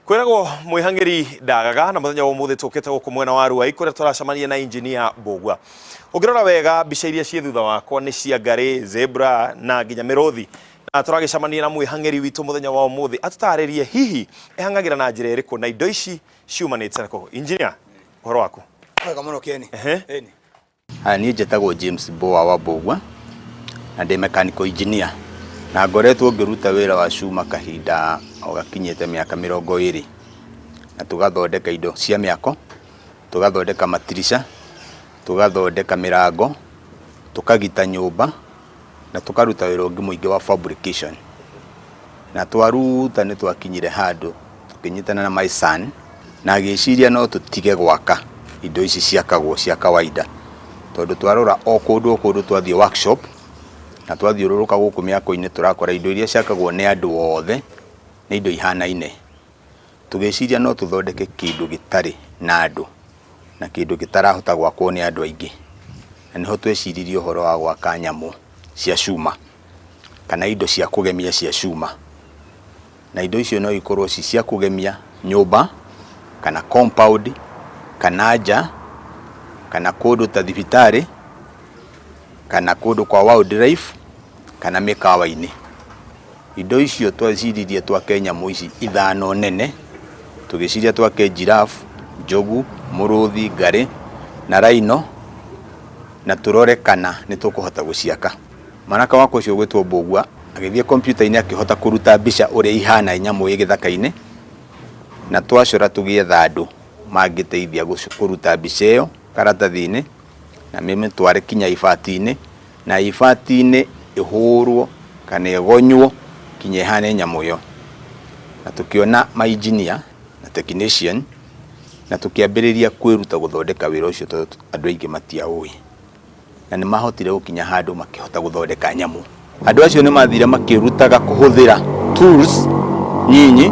Kwĩragwo mwĩhang'ĩri ndagaga na mũthenya wa ũmũthĩ tũkĩte gũkũ mwena wa Ruai kũrĩa tũracemania na injinia Mbũgua. Ũngĩrora wega mbica iria ciĩ thutha wakwa nĩ cia ngarĩ, zebra na nginya mĩrũthi. Na tũragĩcemania na mwĩhang'ĩri witũ mũthenya wa ũmũthĩ atũtarĩrie hihi ĩhang'agĩra na njĩra ĩrĩkũ na indo ici ciumanĩte na kũ. Injinia, ũhoro waku? Wega mũno Keni. Ehe. Ĩni. Haya, niĩ njĩtagwo James Boa wa Mbũgua na ndĩ mechanical engineer na ngoretwo ngĩruta wĩra wa cuma kahinda o gakinyĩte mĩaka 20 na tũgathondeka indo cia mĩako, tũgathondeka matirica, tũgathondeka mĩrango, tũkagita nyũmba na tũkaruta wĩra ũngĩ mũingĩ wa fabrication. Na twaruta nĩ twakinyire handũ tũkĩnyitana na my son na agĩciria no tũtige gwaka indo ici ciakagwo cia kawaida tondũ twarora o kũndũ o kũndũ twathiĩ workshop na twathiũrũrũka gũkũ mĩako-inĩ tũrakora indo iria ciakagwo nĩ andũ othe nĩ indo ihanaine. Tũgĩciria no tũthondeke kĩndũ gĩtarĩ na andũ na kĩndũ gĩtarahota gwakwo nĩ andũ aingĩ, na nĩho tweciririe ũhoro wa gwaka nyamũ cia cuma. Kana indo cia kũgemia cia cuma. Na indo icio no ikorwo ci cia kũgemia nyũmba, kana compound, kana nja, kana kũndũ ta thibitarĩ, kana kũndũ kwa wildlife, kana mĩkawa-inĩ. Indo icio tweciririe twake nyamũ ici ithano nene, tũgĩciria twake giraffe, njogu, mũrũthi, ngarĩ na rhino, na tũrore kana nĩ tũkũhota gũciaka. Mwanake wakwa ũcio ũgwĩtwo Mbũgua agĩthiĩ kompiuta-inĩ akĩhota kũruta mbica ũrĩa ihana nyamũ ĩ gĩthaka-inĩ, na twacora tũgĩetha andũ mangĩteithia kũruta mbica ĩyo karatathi-inĩ na mamĩtware kinya ibati-inĩ, na ibati-inĩ ĩhũrwo kana ĩgonywo kinya ĩhane nyamũ ĩyo. Na tũkĩona ma engineer na technician na tũkĩambĩrĩria kwĩruta gũthondeka wĩra ũcio tondũ andũ aingĩ matiaũĩ. Na nĩ mahotire gũkinya handũ makĩhota gũthondeka nyamũ. Andũ acio nĩ mathire makĩrutaga kũhũthĩra tools nyinyi,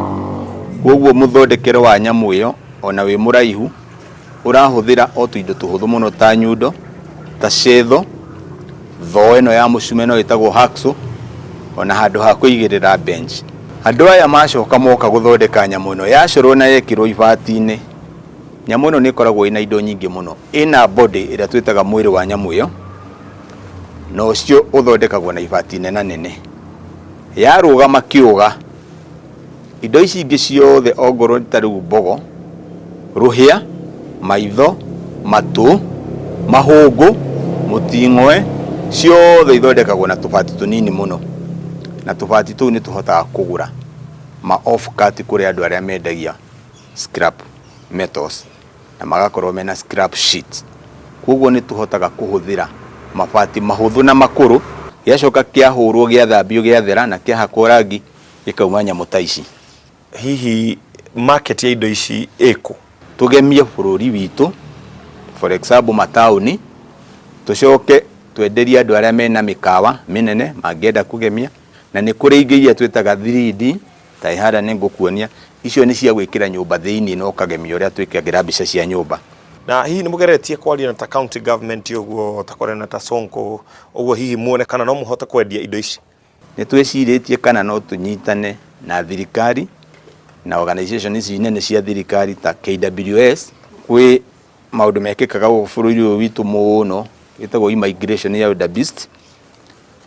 koguo mũthondekere wa nyamũ ĩyo ona wĩ mũraihu ũrahũthĩra o tũindo tũhũthũ mũno ta nyundo, ta cetho, thoo ĩno ya mũcumeno ĩtagwo hacksaw, ona handũ ha kũigĩrĩra bench. Andũ aya macoka moka gũthondeka nyamũ ĩno, yacorwo na yekĩrwo ibati-inĩ, Nyamũ ĩno nĩ ĩkoragwo ĩna indo nyingĩ mũno. Ĩna body ĩrĩa twĩtaga mwĩrĩ wa nyamũ ĩyo, na ũcio ũthondekagwo na ibati nena nene. Yarũgama kĩũga, indo ici ingĩ ciothe ongorwo nĩ ta rĩu mbogo, rũhĩa, maitho, matũ, mahũngũ, mũting'oe, ciothe ithondekagwo na tũbati tũnini mũno. Na tũbati tũu nĩ tũhotaga kũgũra ma off cut kũrĩ andũ arĩa mendagia scrap metals na magakorwo mena scrap sheet. Koguo nĩ tũhotaga kũhũthĩra mabati mahũthũ na makũrũ, gĩacoka kĩahũrwo gĩathambio gĩathera na kĩahakwo rangi gĩkauma nyamũ ta ici. Hihi market ya indo ici ĩkũ? Tũgemie bũrũri witũ, for example mataũni, tũcoke twenderie andũ arĩa mena mĩkawa mĩnene mangĩenda kũgemia, na nĩ kũrĩ ingĩ iria twĩtaga 3D Ta ĩ harĩa nĩ ngũkuonia, icio nĩ cia gwĩkĩra nyũmba thĩinĩ na ũkagemia ũrĩa twĩkagĩra mbica cia nyũmba. Na hihi nĩ mũgeretie kwaria na ta county government ũguo, ta kwaria na ta Sonko ũguo hihi muone kana no mũhote kwendia indo ici? Nĩ twĩcirĩtie kana no tũnyitane na thirikari na organization ici nene cia thirikari ta KWS, kwĩ maũndũ mekĩkaga gũkũ bũrũri ũyũ witũ mũno ĩtagwo immigration ya wildebeest,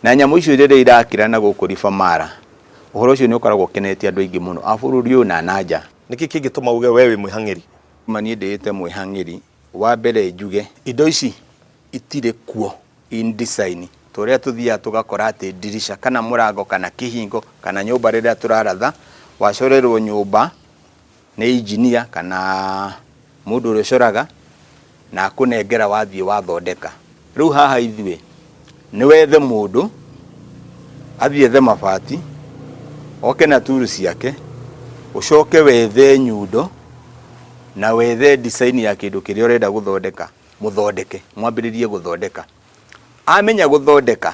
na nyamũ icio rĩrĩa irakĩra na gũkũ River Mara, Ũhoro ũcio nĩ ũkoragwo ũkenetie andũ aingĩ mũno a bũrũri ũyũ na na nja. Nĩkĩ kĩngĩtũma uge we wĩ mwĩhang'ĩri? Ma niĩ ndĩĩte mwĩhang'ĩri. Wa mbere njuge indo ici itirĩ kuo in design ta ũrĩa tũthiaga tũgakora atĩ ndirica kana mũrango kana kĩhingo kana nyũmba rĩrĩa tũraratha, wacorerwo nyũmba nĩ engineer kana mũndũ ũrĩa ũcoraga na akũnengera wathiĩ wathondeka. Rĩu haha ithuĩ nĩ wethe mũndũ athiĩ ethe mabati oke na turu ciake ũcoke wethe nyundo na wethe design ya kĩndũ kĩrĩa ũrenda gũthondeka mũthondeke mwambĩrĩrie gũthondeka. Amenya gũthondeka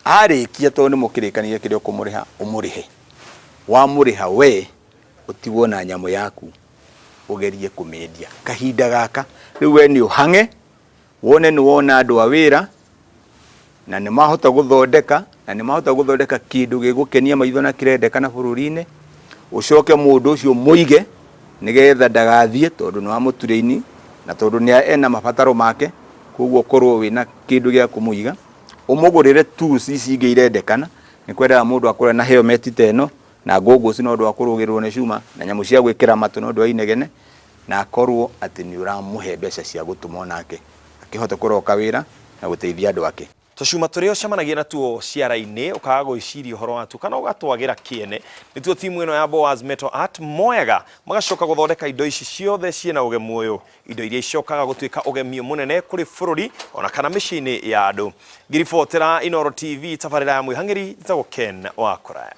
arĩkia tondũ nĩ mũkĩrĩkanĩire kĩrĩa ũkũmũrĩha ũmũrĩhe. Wamũrĩha we ũtigwo na nyamũ yaku ũgerie kũmĩendia kahinda gaka rĩu we nĩ ũhang'e wone nĩ wona andũ a wĩra na nĩ mahota gũthondeka na nĩ mahota gũthondeka kĩndũ gĩgũkenia maitho na kĩrendekana bũrũri-inĩ. Ũcoke mũndũ ũcio mũige nĩgetha ndagathiĩ tondũ nĩ wamũturaini na tondũ nĩ ena mabataro make, koguo ũkorwo wĩna kĩndũ gĩa kũmũiga. Ũmũgũrĩre tools ici ingĩ irendekana, nĩ kwendaga mũndũ akorwo ena helmet ta ĩno na goggles nĩ ũndũ wa kũrũgĩrĩrwo nĩ cuma na nyamũ cia gwĩkĩra matũ nĩ ũndũ wa inegene, na akorwo atĩ nĩ ũramũhe mbeca cia gũtũma onake akĩhote kũroka wĩra na gũteithia andũ ake. Tũcuma tũrĩa ũcemanagia natuo ciara-inĩ ũkaga gwĩciria ũhoro watuo kana ũgatwagĩra kĩene nĩtuo timu ĩno ya Boaz Metal Art moyaga magacoka gũthondeka indo ici ciothe ciĩna ũgemu ũyũ, indo iria icokaga gũtuĩka ũgemio mũnene kũrĩ bũrũri ona kana mĩciĩ-inĩ ya andũ. Ngĩribotera Inooro TV tabarĩra ya Mwĩhang'ĩri, njĩtagwo Ken wa Kũraya.